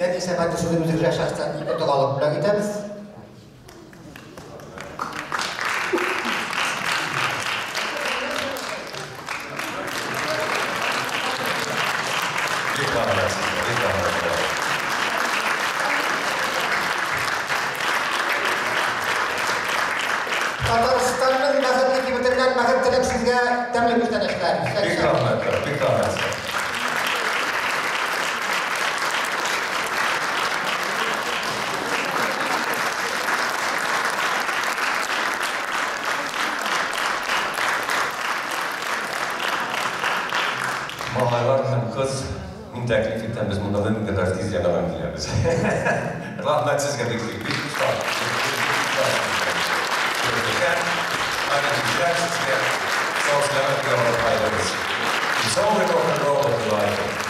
Дәнис әфәнде, сезнең үзегезгә шәхсән ике догалык бүләк итәбез. Бик рәхмәт сезгә, бик рәхмәт. Татарстанның бәхетле кибетеннән бәхет теләп сезгә тәмле күчтәнәчләр. Бик рәхмәт, бик рәхмәт сезгә. Малайлар һәм кыз, мин тәклиф итәм, без монда мөмкин кадәр тиз яңадан киләбез. Рәхмәт сезгә бик бик бик сау. Сау сәламәт калыгыз. Сау рок-н-ролл.